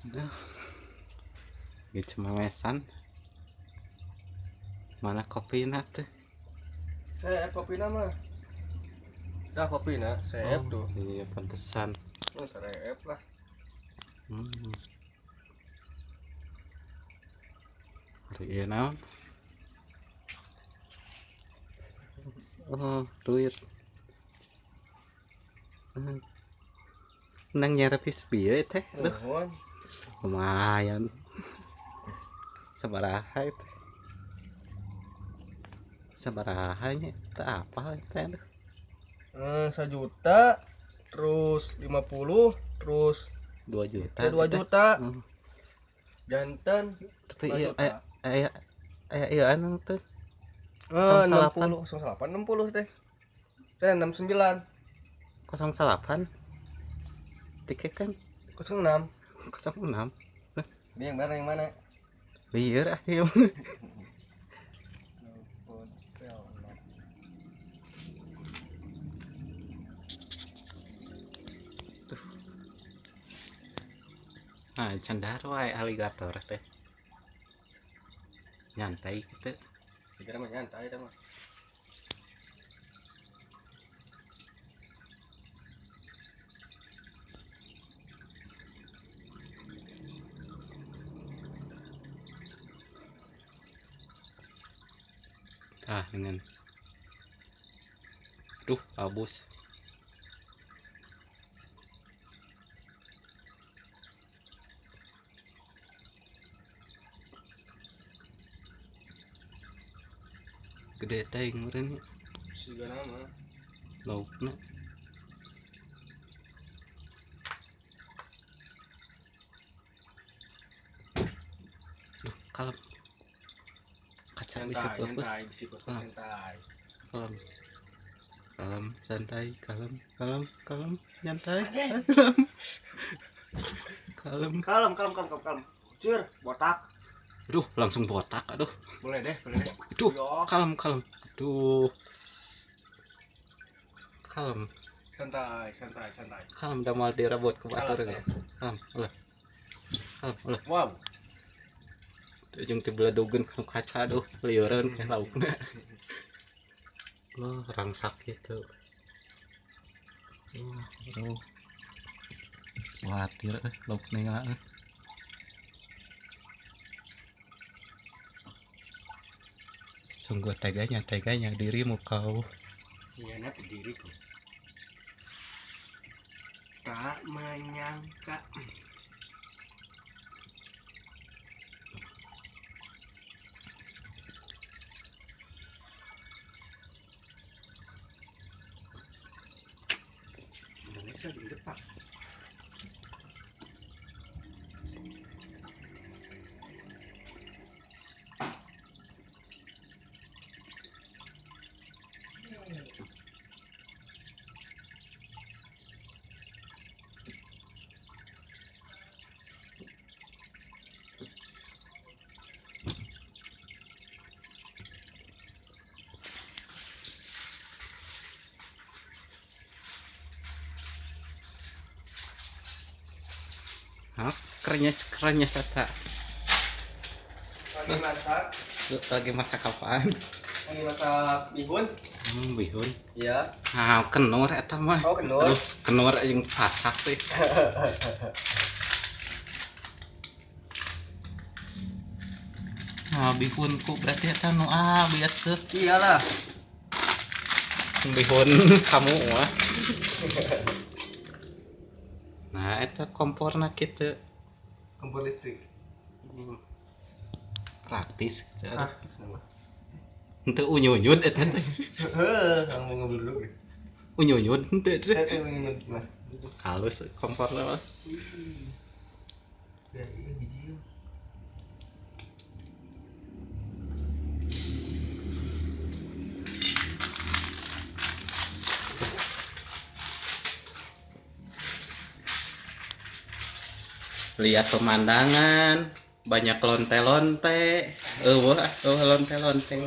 Aduh. Gitu memesan. Mana kopina tuh? Saya kopina mah. Dah kopina, saya oh, tuh. Iya, pantesan. Oh, serep lah. Hari ieu naon? Oh, duit. Nang nyerepis bieu teh. Aduh. Lumayan. Sabaraha itu? Sabaraha nya? Teu apal teh aduh. 1 juta, terus 50, terus 2 juta. 2 juta. Jantan. Tapi iya iya anu tuh. 08 08 60 teh. Teh 69. 08. Tiket kan 06. 06. Nah, ini yang mana yang mana? Lieur ah ieu. Nah, cendar wae aligator teh. Nyantai gitu. Segera mah nyantai teh mah. Ah, dengan aduh, abus. Gede teh meureun. Sigana mah. Laukna. Duh, kalem. Kaca bisi pupus. Santai. Kalem. Kalem, santai, kalem, kalem, kalem, nyantai. Kalem. Kalem, kalem, kalem, kalem, kalem. Cur, botak. Aduh, langsung botak, aduh. Boleh deh, boleh deh. Aduh, kalem, kalem. Aduh. Kalem. Santai, santai, santai. Kalem, udah mau direbut ke batur ya. Kalem, ulah. Kalem, ulah. Wow. Ujung teh beledogeun kana kaca aduh, lieureun ke laukna. Wah, rangsak gitu. Wah, aduh. Khawatir laukna lah. Sungguh teganya dirimu kau. Iya, nanti diriku. Tak menyangka. Indonesia di Jepang. Hah? Kerenyes eta. Lagi masak. Lagi masak apaan? Lagi masak bihun. Bihun. Iya. Ah, kenur eta mah. Oh, kenur. Aduh, kenur jeung pasak teh. Nah, bihunku berarti eta nu ah biat teh. Iyalah. Bihun kamu mah. Nah, itu komporna kitu. Kompor listrik. Praktis gitu. Praktis mah. Henteu unyunyut eta teh. Heeh, kamu ngobrol dulu. Unyunyut henteu teh. Teh unyunyut mah. Halus komporna mah. Ya, iya hiji. Lihat pemandangan, banyak lonte-lonte. Eueuh, lonte-lonte.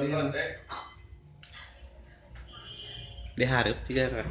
Dihareup juga kan.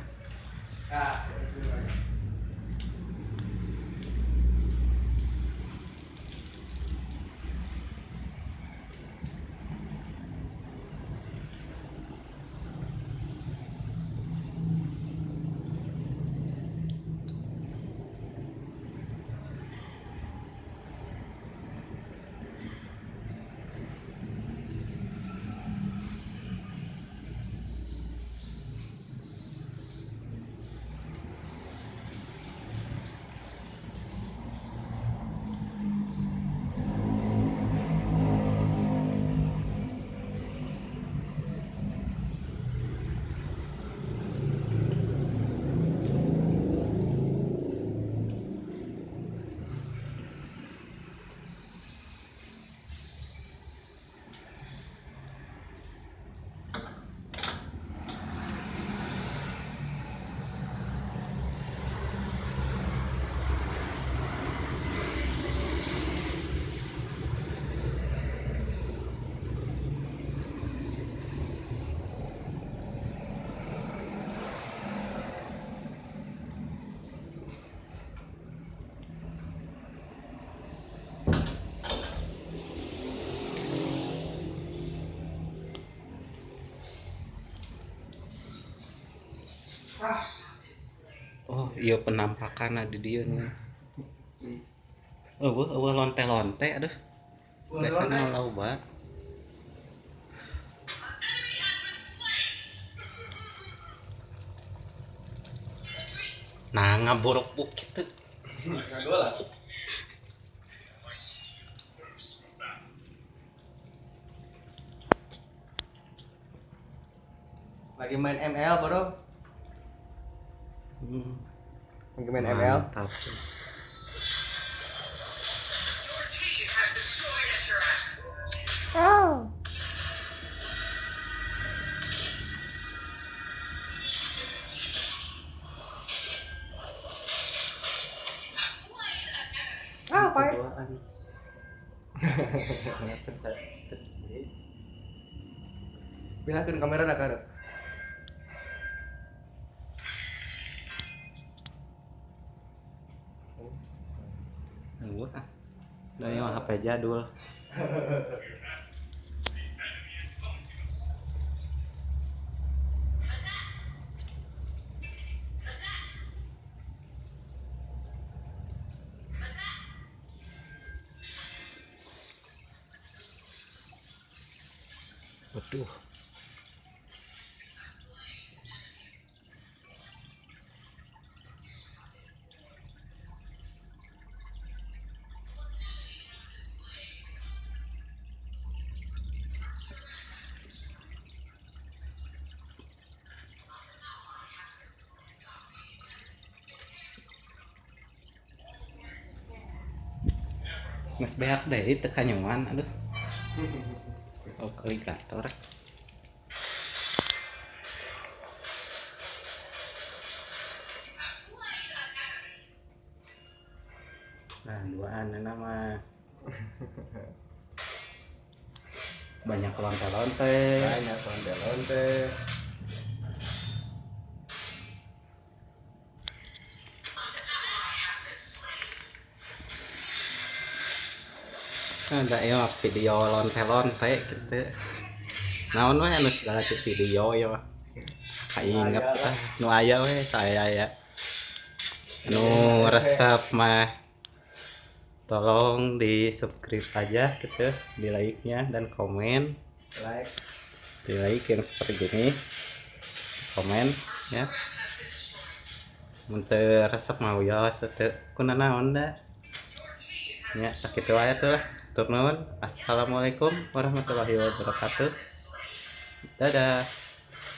Oh, iya penampakan di dieu nih. Eueuh eueuh lonte-lonte aduh. Biasana loba. Nah, ngaborok bukit tuh. Lagi main ML, bro. Lagi main ML. Mantap. Oh. Ah, apa? Pindahkan kamera nak ada. Wah, dari HP jadul. Waduh. Mas beak deh teu kanyaman aduh. Oh, alligator. Nah, duaan nama banyak lonte-lonte. Banyak lonte-lonte. Ada ya video lonte-lonte gitu. Naon we anu segala ti video ya mah. Kainget ah nu aya we saya ya. Anu resep mah tolong di subscribe aja gitu, di like-nya dan komen. Like. Di like yang seperti gini. Komen ya. Mun teu resep mah wios teu kunanaon da. Ya, sakitu wae tuh lah. Tur nuhun. Assalamualaikum warahmatullahi wabarakatuh. Dadah.